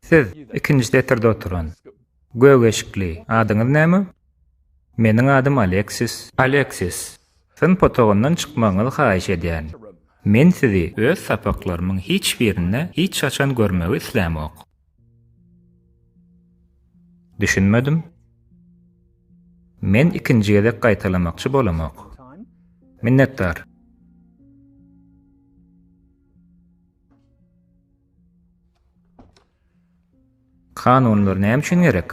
Siz, ikinji setirde oturan, gök eşikli, adyňyz näme? Meniň adym Aleksis. Aleksis, synp otagyndan çykmagyňyzy haýyş edýärin. Men sizi öz sapaklarymyň hiç birinde hiç haçan görmegi islämok. Düşünmedim. Men ikinji gezek gaýtalamakçy bolamok. Minnetdar. Kanunlar näme üçin gerek?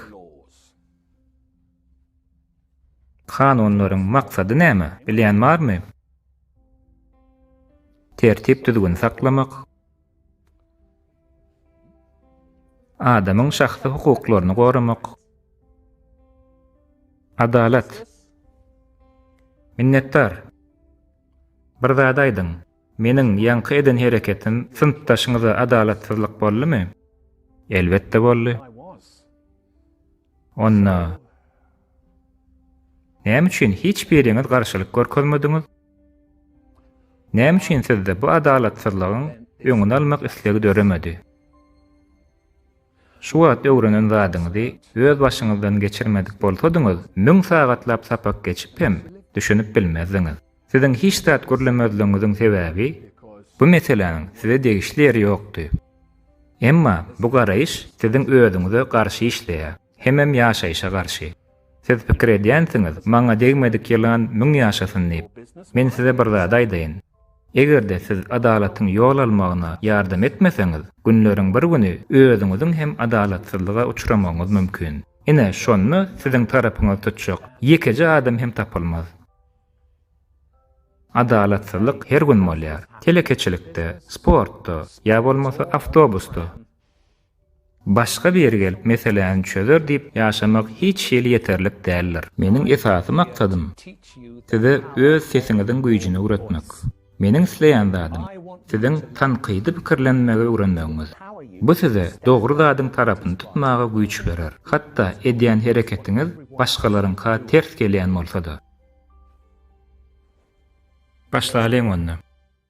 Kanunlaryň maksady näme? Bilýän barmy? Tertip-düzgün saklamak. Adamyň şahsy hukuklaryny goramak. Adalat. Minnetdar. Bir zat aýdyň. Meniň ýaňky eden hereketim synpdaşyňyza adalatsyzlyk boldumy? Elbetde boldy. Onda näme üçin hiç biriňiz garşylyk görkezmediňiz? Näme üçin sizde bu adalatsyzlygyň öňüni almak islegi döremedi? Şu wagt öwrenen zadyňyzy öz başyňyzdan geçirmedik bolsadyňyz, müň sagatlap sapak geçip hem düşünip bilmezdiňiz. Siziň hiç zat gürlemezligiňiziň sebäbi, bu meseläniň size degişli ýeri ýokdy. Emma bu garaýyş siziň özüňize garşy işleýär, hemem ýaşaýşa garşy. Siz pikir edýänsiňiz, maňa degmedik ýylan müň ýaşasyn diýip. Men size bir zady aýdaýyn. Eger-de siz adalatyň ýol almagyna ýardam etmeseňiz, günleriň bir güni özüňiziň hem adalatsyzlyga uçramagyňyz mümkin. Ine, şonda siziň tarapyňyzy tutjak ýekeje adam hem tapylmaz. Adalatsyzlyk her gün bolýar. Telekeçilikde, sportda, ýa bolmasa awtobusda. Başga biri gelip meseläni çözer diýip ýaşamak hiç hili ýeterlik däldir. Meniň esasy maksadym, size öz sesiňiziň güýjüni öwretmek. Meniň isleýän zadym, siziň tankydy pikirlenmegi öwrenmegiňiz. Bu size dogry zadyň tarapyny tutmaga güýç berer, hatda edýän hereketiňiz başgalaryňka ters gelýän bolsa-da. Başlalyň onda.